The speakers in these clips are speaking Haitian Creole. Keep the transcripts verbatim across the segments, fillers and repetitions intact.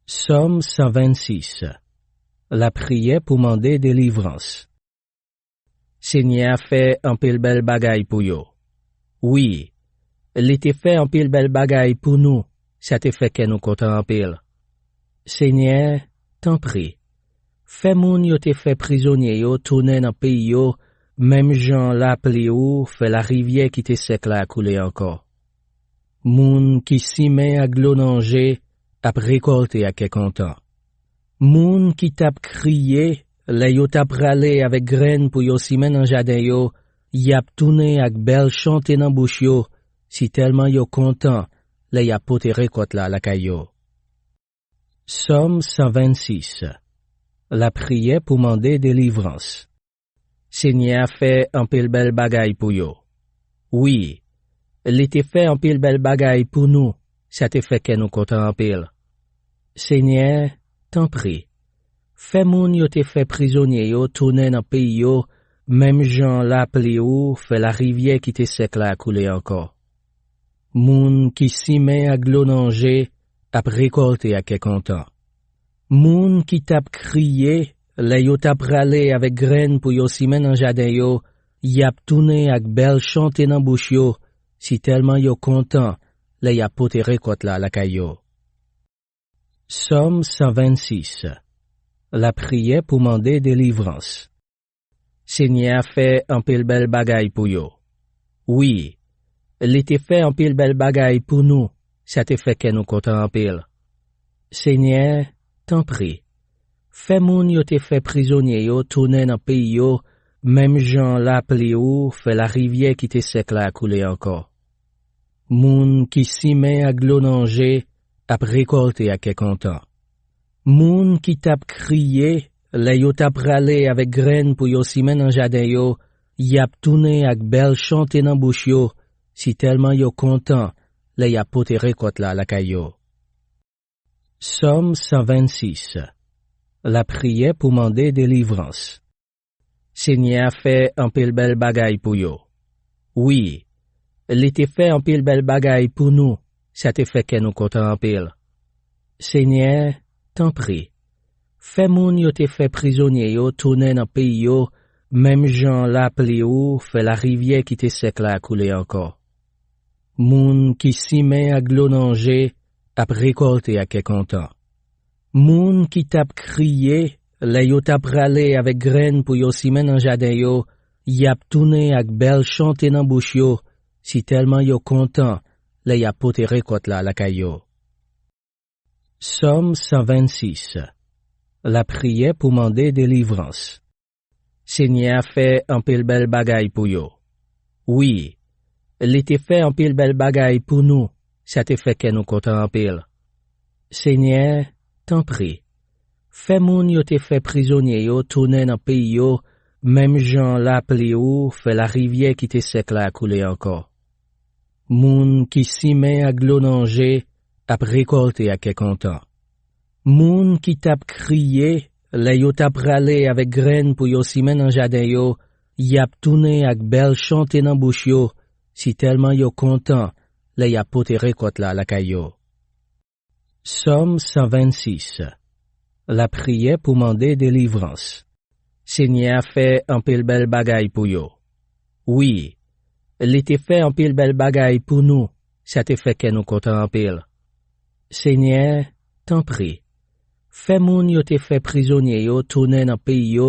Sòm san vennsis. Lapriyè pou mande delivrans. Senyè a fè anpil bèl bagay pou yo. Wi, li te fè anpil bèl bagay pou nou, sa te fè kè nou kontan anpil. Senyè, tanpri, fè moun yo te fè prizonye yo tounen nan peyi yo, menm jan lapli ou fè larivyè ki te sèk la koule ankò. Moun ki simen ak dlo nan je ap rekòlte ak kè kontan. Moun ki t ap kriye lè yo t ap prale avèk grenn pou yo simen nan jaden yo, y ap tounen ak bèl chante nan bouch yo, sitèlman yo kontan lè y ap pote rekòt la lakay yo. Sòm san vennsis. Lapriyè pou mande delivrans. Senyè a fè anpil bèl bagay pou yo. Wi, li te fè anpil bèl bagay pou nou, sa te fè kè nou kontan anpil. Senyè, tanpri, fè moun yo te fè prizonye yo tounen nan peyi yo, menm jan lapli ou fè larivyè ki te sèk la koule ankò. Moun ki simen ak dlo nan je ap rekòlte ak kè kontan. Moun ki t ap kriye lè yo t ap prale avèk grenn pou yo simen nan jaden yo, y ap tounen ak bèl chante nan bouch yo, sitèlman yo kontan lè y ap pote rekòt la lakay yo. Sòm san vennsis. Lapriyè pou mande delivrans. Senyè a fè anpil bèl bagay pou yo. Wi, li te fè anpil bèl bagay pou nou, sa te fè kè nou kontan anpil. Senyè, tanpri, fè moun yo te fè prizonye yo tounen nan peyi yo, menm jan lapli ou fè larivyè ki te sèk la koule ankò. Moun ki simen ak dlo nan je ap rekòlte ak kè kontan. Moun ki t ap kriye lè yo t ap prale avèk grenn pou yo simen nan jaden yo, y ap tounen ak bèl chante nan bouch yo, sitèlman yo kontan lè y ap pote rekòt la lakay yo. Sòm san vennsis. Lapriyè pou mande delivrans. Senyè a fè anpil bèl bagay pou yo. Wi, li te fè anpil bèl bagay pou nou, sa te fè kè nou kontan anpil. Senyè, tanpri, fè moun yo te fè prizonye yo tounen nan peyi yo, menm jan lapli ou fè larivyè ki te sèk la koule ankò. Moun ki simen ak dlo nan je ap rekòlte ak kè kontan. Moun ki t ap kriye lè yo t ap prale avèk grenn pou yo simen nan jaden yo, y ap tounen ak bèl chante nan bouch yo, sitèlman yo kontan lè y ap pote rekòt la lakay yo. Sòm san vennsis. Lapriyè pou mande delivrans. Senyè a fè anpil bèl bagay pou yo. Wi, li te fè anpil bèl bagay pou nou, sa te fè kè nou kontan anpil. Senyè, tanpri, fè moun yo te fè prizonye yo tounen nan peyi yo, menm jan lapli ou fè larivyè ki te sèk la koule ankò. Moun ki simen ak dlo nan je ap rekòlte ak kè kontan. Moun ki t ap kriye lè yo t ap prale avèk grenn pou yo simen nan jaden yo, y ap tounen ak bèl chante nan bouch yo, sitèlman yo kontan lè y ap pote rekòt la lakay yo. Sòm san vennsis. Lapriyè pou mande delivrans. Senyè a fè anpil bèl bagay pou yo. Wi, li te fè anpil bèl bagay pou nou, sa te fè kè nou kontan anpil. Senyè, tanpri, fè moun yo te fè prizonye yo tounen nan peyi yo,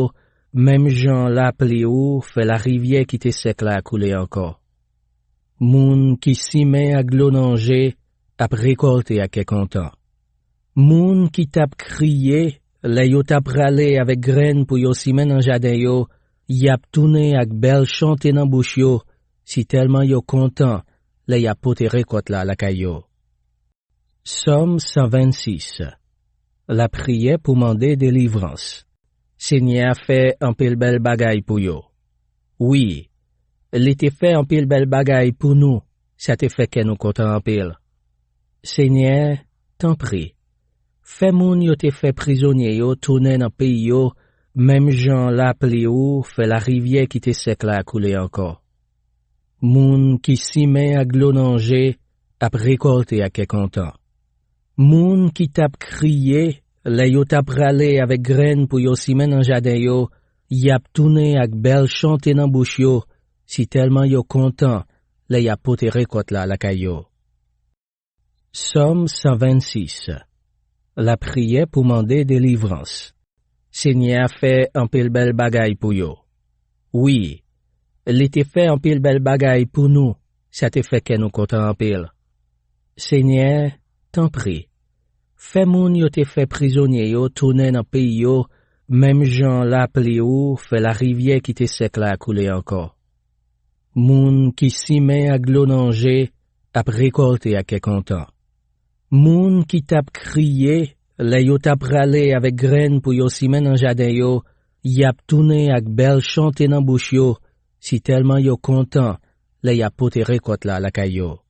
menm jan lapli ou fè larivyè ki te sèk la koule ankò. Moun ki simen ak dlo nan je ap rekòlte ak kè kontan. Moun ki t ap kriye lè yo t ap prale avèk grenn pou yo simen nan jaden yo, y ap tounen ak bèl chante nan bouch yo, sitèlman yo kontan lè y ap pote rekòt la lakay yo. Sòm san vennsis. Lapriyè pou mande delivrans. Senyè a fè anpil bèl bagay pou yo. Wi, li te fè anpil bèl bagay pou nou, sa te fè kè nou kontan anpil. Senyè, tanpri, fè moun yo te fè prizonye yo tounen nan peyi yo, menm jan lapli ou fè larivyè ki te sèk la koule ankò. Moun ki simen ak dlo nan je ap rekòlte ak kè kontan. Moun ki t ap kriye lè yo t ap prale avèk grenn pou yo simen nan jaden yo, y ap tounen ak bèl chante nan bouch yo, sitèlman yo kontan lè y ap pote rekòt la lakay yo. Sòm san vennsis. Lapriyè pou mande delivrans. Senyè a fè anpil bèl bagay pou yo. Wi, li te fè anpil bèl bagay pou nou, sa te fè kè nou kontan anpil. Senyè, tanpri, fè moun yo te fè prizonye yo tounen nan peyi yo, menm jan lapli ou fè larivyè ki te sèk la koule ankò. Moun ki simen ak dlo nan je ap rekòlte ak kè kontan. Moun ki t ap kriye lè yo t ap prale avèk grenn pou yo simen nan jaden yo, y ap tounen ak bèl chante nan bouch yo, sitèlman yo kontan lè y ap pote rekòt la lakay yo.